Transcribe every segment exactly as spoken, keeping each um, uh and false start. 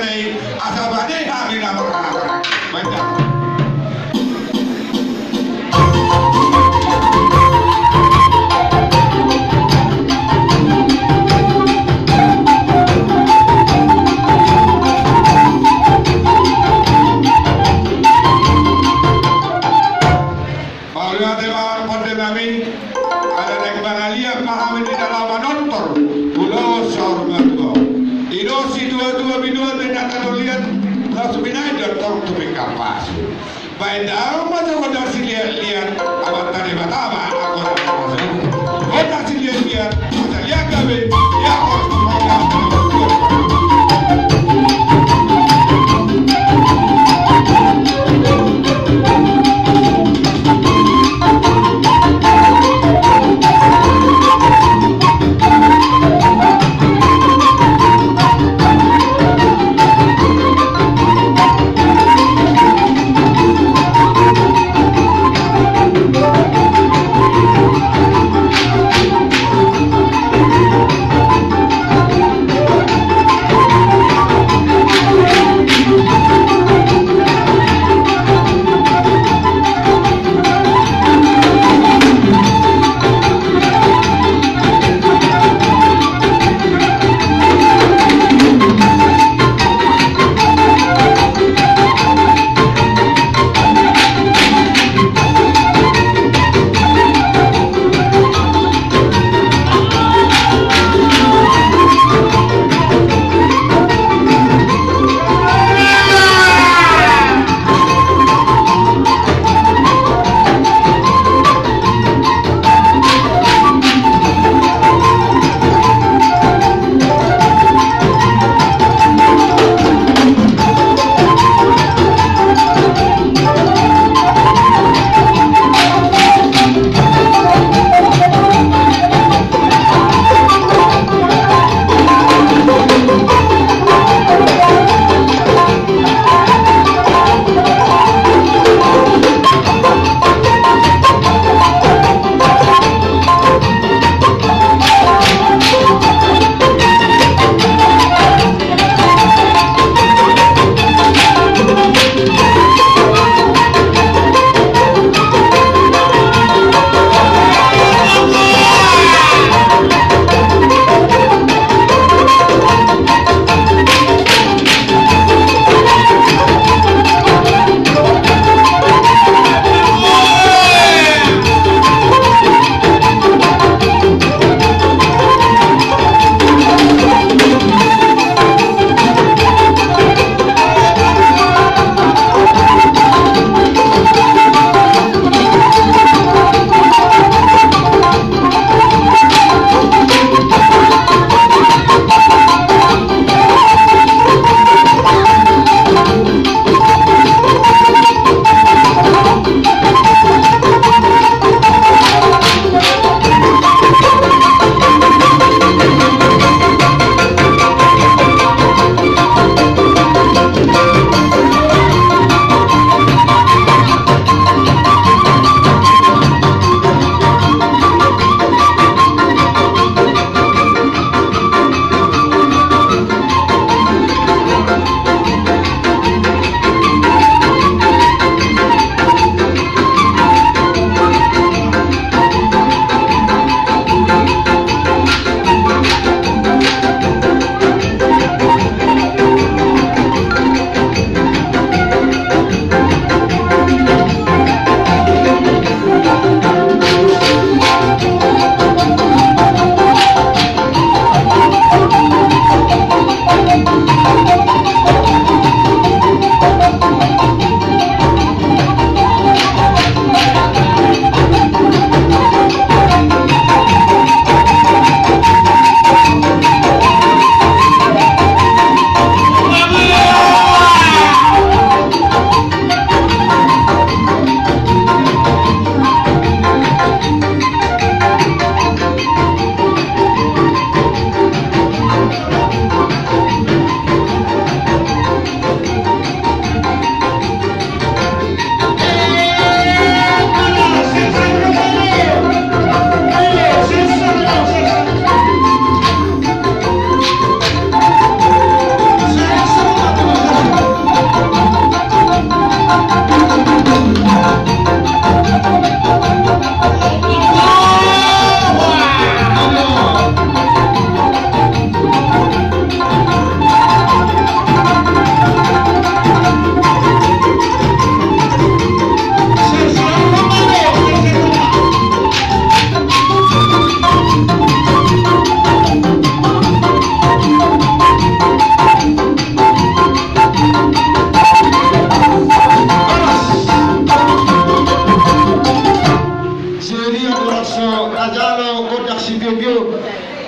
Asa bade hami na marhahamaranggi. Baen da. Mauliate ma pande nami. Ala naeng mangaliat ma hami di dalaman Ontor, Pulo Saur Matua. I do situatua binuat di na tadolian, laos binaen do tong tu pinggan pasu. Baen damang ma jo gondang siliatliat, Amanta Debata ma anggo na mamasu. Gondang siliatliat, siliat gabe, ia horas.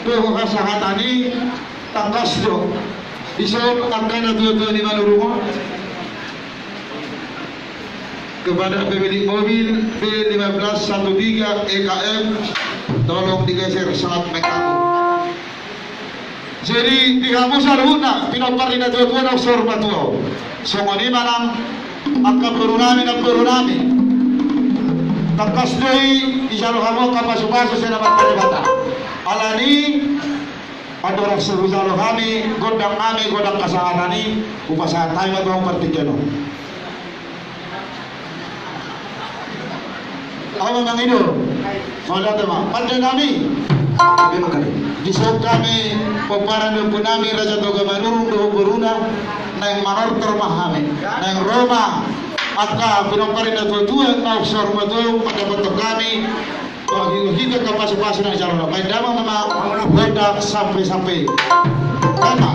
Dohot hasahatan i, tangkas do. Dison angka natuatua ni Manurung on. Kepada pemilik mobil B lima belas satu tiga E K M, tolong digeser saat make up. Jadi di hamu saluhutna pinompar ni natuatua na so martua on. Songon i ma nang angka boru nami, nang boru nami. Tangkas do i dijalo hamu angka pasupasu sian Amanta Debata. Alani i, andorang so hujalo hami gondang nami, gondang hasahatan i, hupasahat hami ma tu hamu partingkian on. Ahu ma mangido. Mauliate ma. Pande nami. Dison hami pomparan ni ompu nami Raja Toga Manurung dohot boruna, naeng manortor ma hami. Naeng ro ma angka pinompar ni natuatua na so martua on mandapothon hami. Pahilhite angka pasupasu na dijalo na. Baen damang ma, ma, ma, honda sampe-sampe. Baen ma.